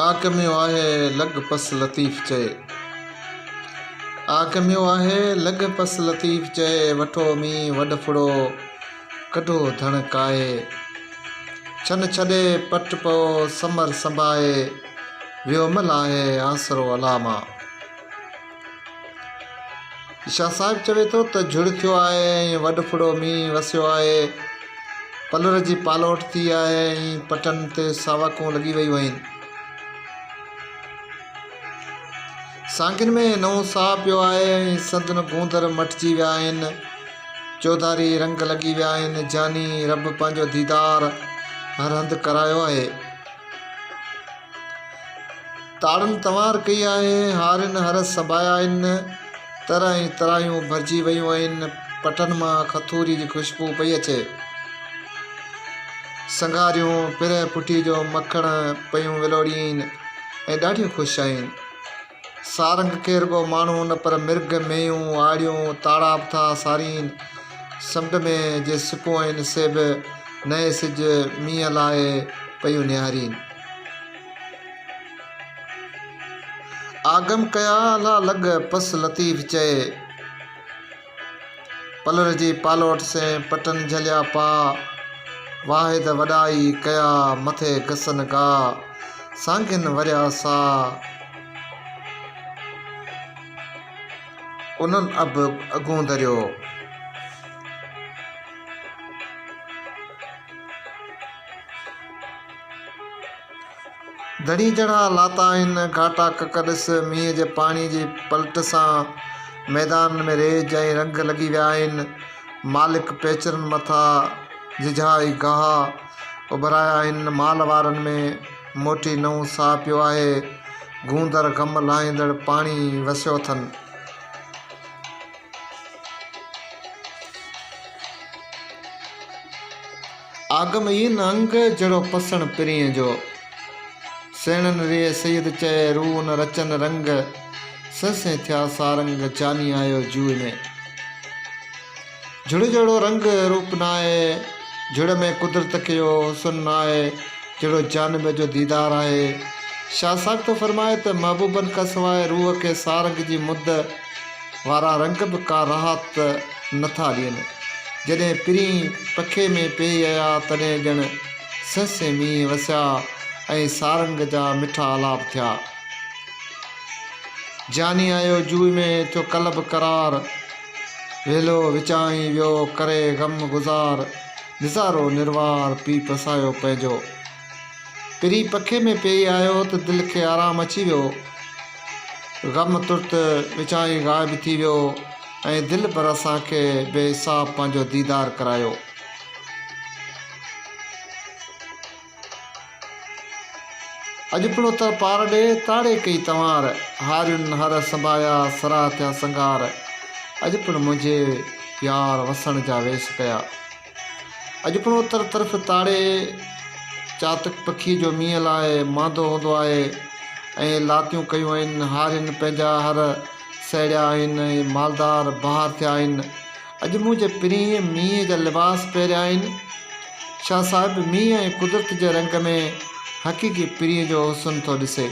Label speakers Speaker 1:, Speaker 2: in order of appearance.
Speaker 1: آڪميو آهي لڳ پس لطيف چئي. آڪميو آهي لڳ پس لطيف چئي، وٺو مينهن وڍ ڦڙو، ڪڍو ڌڻ ڪاهي. ڇن ڇڏي پٽ پئو سمر سنڀائي، ويو م لاهي آسرو الله مان. شاهه صاحب چوي ٿو ته جھڙ ٿيو آهي ۽ وڏ ڦڙو مينهن وسيو آهي. پلر جي پالوٽ ٿي آهي ۽ پٽن تي ساوڪون لڳي ويون آهن. سانگين ۾ نئون ساهه پيو آهي ۽ سندن گوندر مٽجي ويا آهن. چوڌاري رنگ لڳي ويا آهن. جاني رب پنهنجو ديدار هر هنڌ ڪرايو آهي. تاڙن تنوار ڪئي آهي، هارين هر سنڀايا آهن، تر ۽ ترايون ڀرجي ويون آهن، پٽن مان کٿوري جي خوشبو پئي اچي. سنگهاريون پرهه پٺي جو مکڻ پيون ولوڙين ۽ ڏاڍيون خوش آهن. سارنگ کي رڳو ماڻهو نه پر مرگهه، مينهون، آڙيون، تاڙا به ٿا سارين. سمنڊ ۾ جي سپون آهن سي به نئين سج مينهن لاء پيون نهارين. آگم ڪيا الله لڳ پس لطيف چئي. پلر جي پالوٽ سين پٽن جهليا پا. واحد وڏائي ڪيا مٿي گسن گا. سانگين وريا سا انهن اڀ اگهون دريو. ڌڻي جهڙا لاتا آهن، گهاٽا ڪڪر ڏس، مينهن جي پاڻي جي پلٽ سان ميدانن ۾ ريج ۽ رنگ لڳي ويا آهن. مالڪ پيچرن مٿا جهجها ئي گاهه اڀرايا آهن. مال وارن ۾ موٽي نئون ساهه پيو آهي. گوندر غم لاهيندڙ پاڻي وسيو اٿن. آگم ئي نه انگ، جهڙو پسڻ پرينء جو. سيڻن ريء سيد چئي، روح نه رچن رنگ. سهسين ٿيا سارنگ، جاني آيو جوء ۾. جھڙ جهڙو رنگ روپ ناهي، جھڙ ۾ قدرت کي اهو حسن ناهي، جهڙو جانب جو ديدار آهي. شاهه صاحب ٿو فرمائي ته محبوبن کان سواء روح کي سارنگ جي مد وارا رنگ به ڪا راحت نه ٿا ڏين. جڏهن پرين پکي ۾ پيهي آيا تڏهن ڄڻ سهسين مينهن وسيا ۽ سارنگ جا مٺا آلاپ ٿيا. جاني آيو جوء ۾ ٿيو قلب قرار. ويلو وچان ئي ويو ڪري غم گذار. نظارو نروار پي پسايو پنهنجو. پرين پکي ۾ پيهي آيو ته دل کي آرام اچي ويو. غم ترت وچان ئي غائب ٿي ويو ۽ دل پر اسان کي بي حساب پنهنجو ديدار ڪرايو. اڄ پڻ اتر پار ڏي، تاڙي ڪئي تنوار، هارين هر سنڀايا، سرها ٿيا سنگهار، اڄ پڻ منهنجي يار وسڻ جا ويس ڪيا. اڄ پڻ اتر طرف تاڙي چاتڪ پکي جو مينهن لاء ماندو هوندو آهي ۽ لاتيون ڪيون آهن، هارين پنهنجا هر سهيڙيا آهن ۽ مالدار بهار ٿيا آهن. اڄ منهنجي پرينء مينهن جا لباس پهريا آهن. شاهه صاحب مينهن ۽ قدرت جي رنگ ۾ حقيقي پرينء جو حسن ٿو ڏسي.